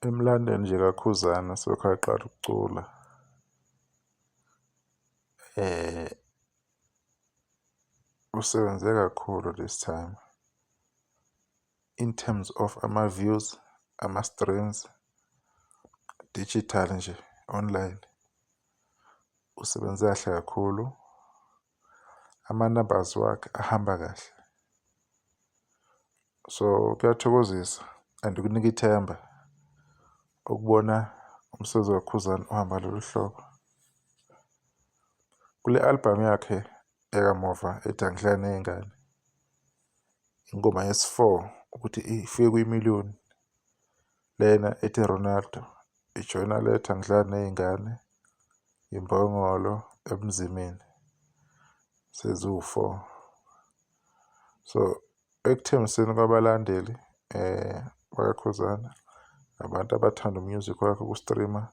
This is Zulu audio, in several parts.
Emlandweni nje kaKhuzani selokhu aqala ukucula usebenze kakhulu this time in terms of ama-views, ama-streams, digital nje online, usebenze kahle kakhulu. Ama-numbers wakhe ahamba kahle. So kuyathokozisa and kunika ithemba ukubona umsebenzi kaKhuzani uhamba lolu hlobo. Kule album yakhe yakamuva ethi Angidlali Ney'ngane, ingoma yesi-four ukuthi ifike kwi-million, lena ethi Ronaldo ijoyina le ethi Angidlali Ney'ngane, Imbongolo, Ebunzimeni, seziwu-four. So ekuthengiseni kwabalandeli bakaKhuzani, abantu abathanda u-music wakhe uku-stream-a,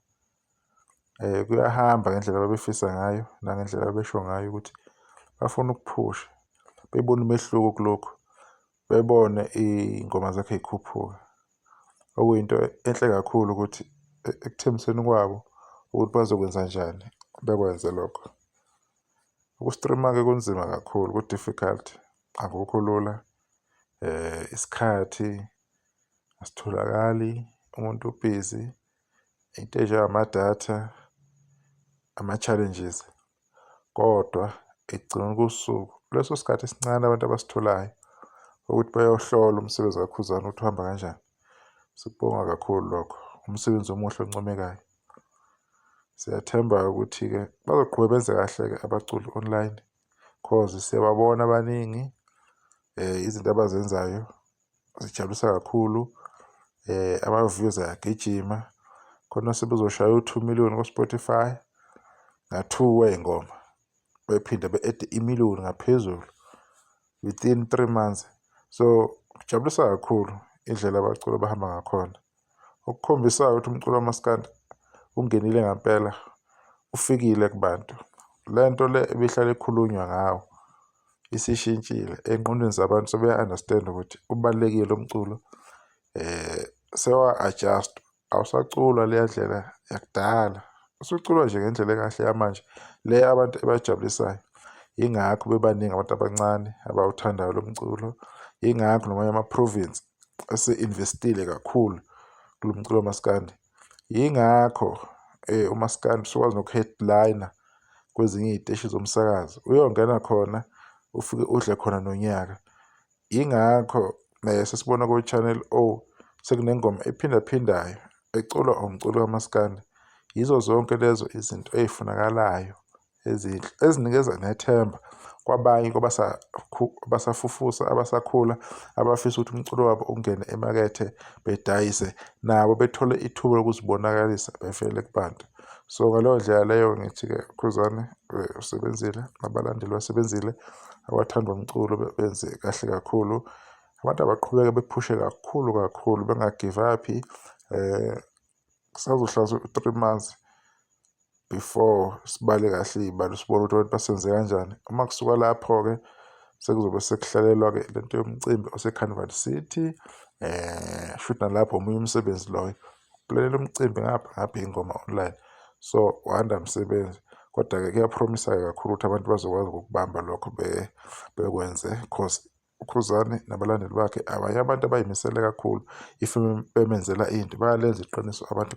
kuyahamba ngendlela ababefisa ngayo nangendlela ababesho ngayo ukuthi bafuna ukuphusha, bebone umehluko kulokhu, bebone iy'ngoma zakhe y'khuphuka. Okuyinto enhle kakhulu ukuthi ekuthembiseni kwabo ukuthi bazokwenzanjani bekwenze lokho. Uku-stream-a-ke kunzima kakhulu ku-difficult, akukho lula, isikhathi asitholakali, umuntu ubhizi, into ey'njengamadatha, ama-challenges. Kodwa ekugcineni kosuku leso sikhathi esincane abantu abasitholayo ukuthi bayohlola umsebenzi kaKhuzani ukuthi uhamba kanjani, sikubonga kakhulu lokho, umsebenzi omuhle oncomekayo. Siyathemba-ke ukuthi-ke bazoqhubeka benze kahle-ke abaculi online cause siyababona abaningi izinto abazenzayo zijabulisa kakhulu, ama-views ayagijima, khona sebezoshaya o-2 million ku-Spotify nga-two wey'ngoma, bephinde be-add-e i-million ngaphezulu within 3 months. So kujabulisa kakhulu indlela abaculi abahamba ngakhona, okukhombisayo ukuthi umculo kamaskandi ungenile ngampela, ufikile kubantu. Le nto le ebihlale ikhulunywa ngawo isishintshile ey'ngqondweni zabantu, sebeya-understand-a ukuthi ubalulekile umculo, sewa-adjust-wa, awusaculwa leya ndlela yakudala, usuculwa nje ngendlela ekahle yamanje le abantu ebajabulisayo. Yingakho bebaningi abantu abancane abawuthandayo lo mculo, yingakho namanye ama-province ese-invest-ile kakhulu kulo mculo kamaskandi. Yingakho umaskandi usukwazi noku-headline-a kwezinye iy'teshi zomsakazo, uyongena khona ufike udle khona nonyaka. Yingakho sesibona ko-Channel O sekunengoma ephindaphindayo eculwa umculo kamaskandi. Yizo zonke lezo izinto ey'funakalayo ezinhle ezinikeza nethemba kwabanye abasafufusa, abasakhula, abafisa ukuthi umculo wabo ungene emakethe bedayise, nabo bethole ithuba lokuzibonakalisa bevele kubantu. So ngaleyo ndlela leyo ngithi-ke Khuzani usebenzile, nabalandeli basebenzile, abathanda umculo benze kahle kakhulu. Abantu abaqhubeke bephushe kakhulu kakhulu benga-give up-i, kusazohlala u-3 months before sibale kahle iy'balo sibone ukuthi abantu basenze kanjani. Uma kusuka lapho-ke sekuzobe sekuhlalelwa-ke lento yomcimbi ose-Carnival City, shuthi nalapho omunye umsebenzi loyo, ukuplanela umcimbi ngapha ngapha iy'ngoma online. So wanda msebenzi, kodwa-ke kuya-promise-a-ke kakhulu ukuthi abantu bazokwazi ukukubamba lokho bekwenze cause uKhuzani nabalandeli bakhe abanye abantu abay'misele kakhulu if bemenzela into bayalenza iqiniso abantu.